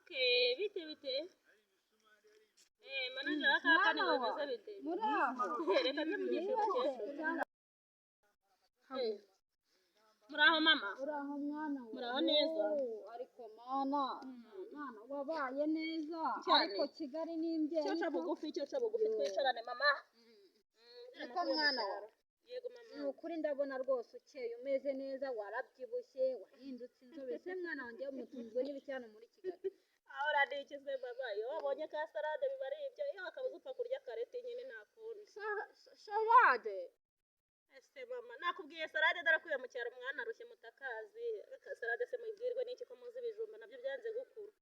Okay, bite bite. Manager wa kampani bimeze bite? Muraho. Reka nze mugishe umukecuru. Muraho mama. Uraho mwana we. Muraho neza. Oh, ariko mana, mwana wabaye neza. Cyane. Ariko Kigali ni imbyeyi. Cyoca bugufi, cyoca bugufi twicarane mama. Niko mwana wa. Yego mama. Ni ukuri ndabona rwose ukeye umeze neza, warabyibushye, wahindutse inzobe. Se mwana wanjye mutunzwe n'ibiki hano muri Kigali? Aho uranikize mama, iyo wabonye ka salade biba ari ibyo, iyo wakabuze upfa kurya kareti nyine nta kundi. Salade? Ese mama, nakubwiye salade darakuye mu cyaro mwana arushye mutakazi. Reka salade se muyibwirwe n'iki ko muzi ibijumba nabyo byanze gukura.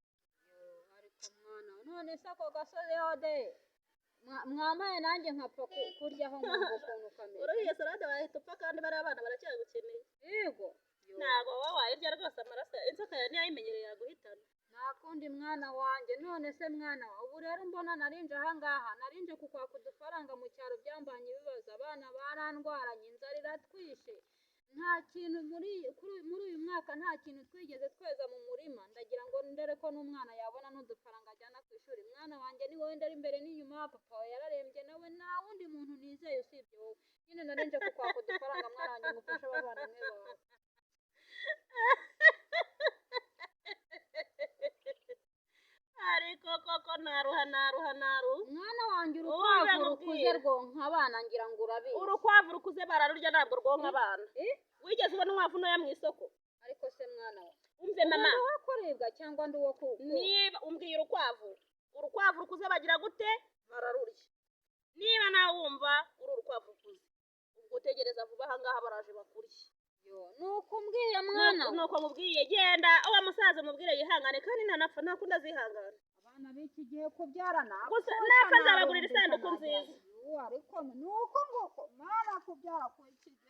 Ariko mwana, none se ako gasozi hode mwamaye nanjye nkapfa kuryaho nkumva ukuntu kameze. Uriye salade wahita upfa kandi bariya abana baracyagukeneye. Yego. Ntabwo wowe wayirya rwose, amaraso inzoka yawe ntiyayimenyereye yaguhitana. Nta kundi mwana wanjye. None se mwana wa, ubu rero mbona narinje ahangaha, narinje kukwaka udufaranga mu cyaro, byambanye ibibazo, abana barandwaranye, inzara iratwishe, nta kintu muri uyu mwaka nta kintu twigeze tweza mu murima. Ndagira ngo ndere ko n'umwana yabona n'udufaranga ajyana ku ishuri. Mwana wanjye ni wowe ndari imbere n'inyuma, papa wawe yararembye nawe, nta wundi muntu nizeye usibye wowe. Nyine narinje kukwaka udufaranga mwana wanjye ngo ufashe abavandimwe bawe. Ariko koko naruha naruha naruha. Mwana wanjye urukwavu rukuze rwonka abana, ngira ngo urabizi. Urukwavu rukuze bararurya ntabwo rwonka abana. Wigeze ubona inkwavu ntoya mu isoko? Ariko se mwana wa, umve mama, ndi uwo kuribwa cyangwa ndi uwo ku? Niba umbwiye urukwavu, urukwavu rukuze bagira gute? Bararurya. Niba nawe wumva uri urukwavu rukuze, ubwo utegereza vuba ahangaha baraje bakurye. Nuko umbwiye mwana. Nuko mubwiye, genda uwo musaza mubwire yihangane, kandi ntanapfa nta kundi azihangana. Abana b'iki gihe kubyarana gusa napfa nzabagurira isanduku nziza. Ariko nuko nguko mwana kubyara ku iki gihe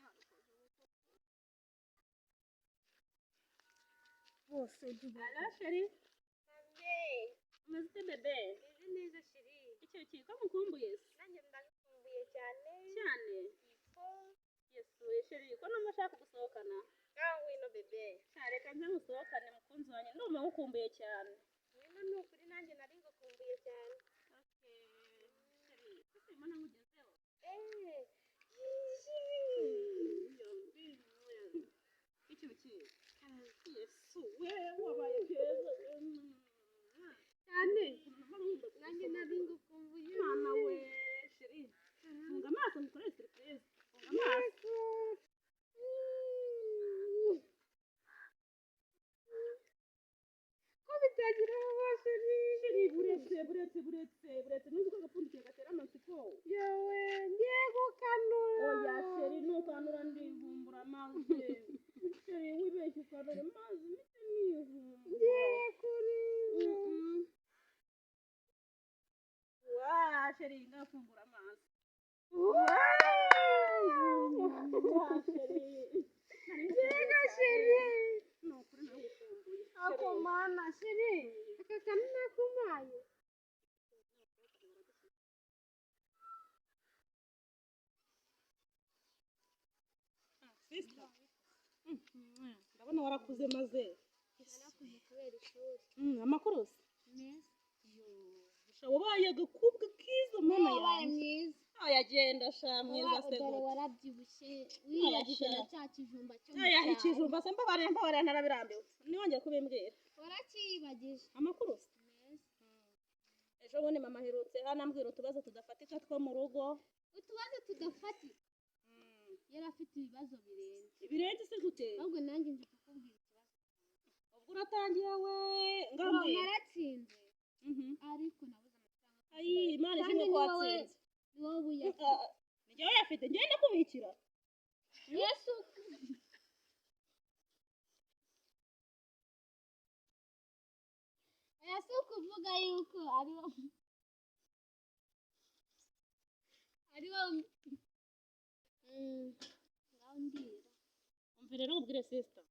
bose. Allo chérie. Umeze ute bébé? Meze neza chérie. Icyo kiko mukumbuye se? Nanjye ndagukumbuye cyane. Cyane. Yesu chérie, ko numva ashaka gusohokana. Ngaho ngwino bébé. Reka nze musohokane mukunzi wanjye, ndumva ngukumbuye cyane. Ngwino ni ukuri nanjye nari ngukumbuye cyane. Okay. Chérie, ese mbona nkugezeho? Icyo ki? Yesu we wabaye keza. Cyane. Nanjye nari ngukumbuye. Mwana we chérie. Funga amaso ngukorere surprise. Funga amaso. Ko bitagira vuba chérie. Chérie, buretse buretse buretse buretse, ntuzi ko agapfundikiye gatera amatsiko. Yewe ngiye gukanura. Oya chérie, nukanura ndivumbura maze. Chérie, wibeshye ukanura amazi mpite nivumbura. Ngiye kurira. Wa chérie, ngafungura amaso. Wa chérie. Yego chérie. Ni ukuri nagukumbuye. Ako mana chérie. Aka kantu nakumaye. Sister. Ndabona warakuze maze. Narakuze kubera ishuri. Amakuru se? Meza. Sha wabaye agakobwa keza mama Wabaye yanjye. mwiza. Oya genda sha mwiza se Dore gute. warabyibushye, wiyibagije na cya kijumba cyo mu Oya cyaro. ikijumba se, mbabarira mbabarira narabirambiwe. Ntiwongere kubimbwira. Waracyiyibagije. Amakuru se? Meza. Ejo bundi mama aherutse hano ambwira utubazo tudafatika two mu rugo. Utubazo tudafatika. Yari afite ibibazo birenze. Birenze se gute? Ahubwo nanjye nje kukubwira ikibazo. Ubwo uratangiye we, ngambwira. Naratsinze. Ariko nabuze amafaranga. Ayi Imana Kandi ishimwe ko ni wowe watsinze. ni wowe uyafite. Ni jyewe uyafite, njyewe ndakubikira. Yesu. Oya si ukuvuga yuko ari wowe. Ari wowe. Ngaho mbwira. Umva rero nkubwire sister.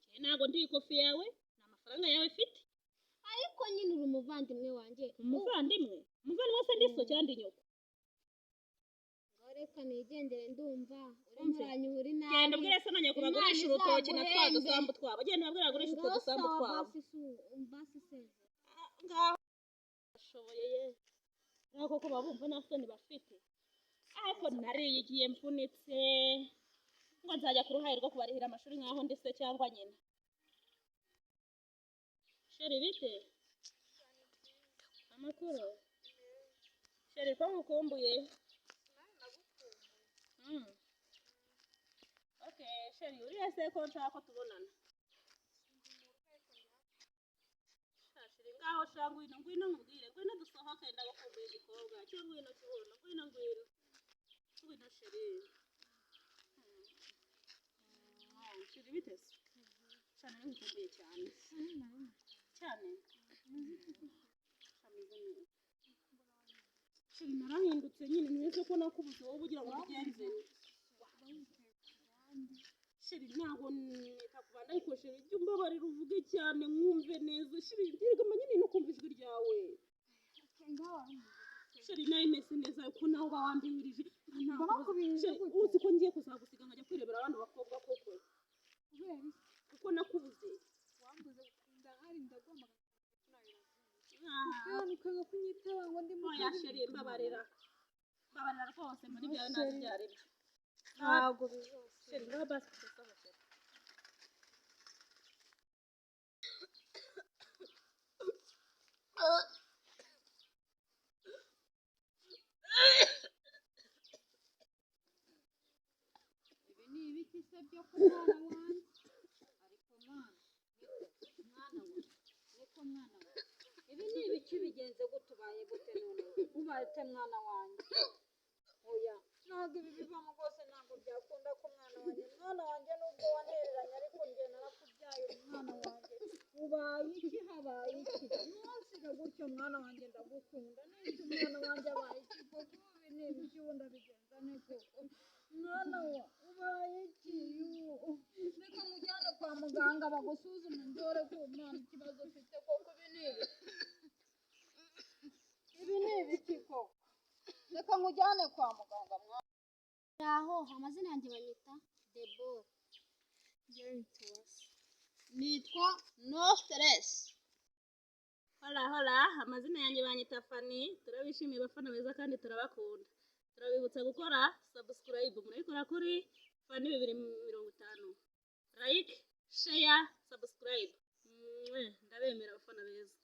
Njyewe ntabwo ndi ikofi yawe, nta mafaranga yawe mfite. Ariko nyine uri umuvandimwe wanjye. Umuvandimwe? Umuvandimwe se ndi so cyangwa ndi nyoko? Ngaho reka nigendere, ndumva urimo Umve. uranyuhura inabi. Genda ubwire se na nyoko Imana bagurisha urutoki na twa izaguhembe. dusambu twabo. Genda ubabwire bagurishe utwo Ngaho dusambu sawa twabo. basi basi sezera. Ngaho ashoboye ye, nka koko baba bumva nta soni bafite. Ariko nariyigiye mfunitse ngo nzajya ku ruhare rwo kubarihira amashuri nkaho ndi se cyangwa nyina. Chéri, bite? Amakuru, chéri? Ko nkukumbuye? Okay chéri, uriya se ko nshaka ko tubonana? Sha chéri, ngaho sha, ngwino, ngwino nkubwire, ngwino dusohoke, ndagukumbuye igikobwa cyo. Ngwino kibuno, ngwino, ngwino, ngwino chéri. Chéri, bite se? Sha, nari nkukumbuye cyane cyane. Sha, meze neza chéri, narahindutse nyine. Ntiwese ko nakubuze wowe ugira ngo ubigenze? Chéri, ntabwo nita ku bandi, ariko chéri, jya umbabarira uvuge cyane mwumve neza. Chéri, ndirigama nyine no kumva ijwi ryawe. Chéri, nawe imeze neza ko nawe uba wambihirije. Bakubihirije? Chéri, Gute? uzi ko ngiye kuzagusiga nkajya kwirebera abandi bakobwa koko? Kubera iki? Kuko nakubuze. Wambuze? Ndahari, ndaguhamagara. Ah, Kandi ukanga kunyitaba ngo ndi mu oya kazi. Chéri, mbabarira, mbabarira rwose, muri byawe ntazi ibyo ari byo. Ntabwo bizose. Chéri, ngaho basi dusohoke. Ibi ni ibiki se byo ku mwana wanjye? Ariko mwana, niko mwana we, niko mwana we, ibi ni ibiki? Bigenze gute? Ubaye gute none? Ubaye ute, mwana wanjye? Oya, ntabwo ibi bivamo rwose, ntabwo byakunda ko mwana wanjye, mwana wanjye, nubwo wantereranye ariko njye narakubyaye. Mwana wanjye, ubaye iki? Habaye iki? Ntunsige gutyo, mwana wanjye, ndagukunda. N'iki, mwana wanjye, abaye iki koko? Ibi ni ibiki? Ubundi abigenza ne koko? Mwana wa, ubaye iki? Reka mujyane kwa muganga bagusuzume, ndore ko umwana ikibazo ufite koko. Ibi ni ibiki? Ibi ni ibiki koko? Reka nkujyane kwa muganga, mwana. Aho amazina yanjye banyita Debora. Nitwa No Stress. Hola hola, amazina yanjye banyita Fani. Turabishimiye abafana beza kandi turabakunda. Turabibutsa gukora subscribe, murayikora kuri Fani 250, like, share, subscribe. Ndabemera abafana beza.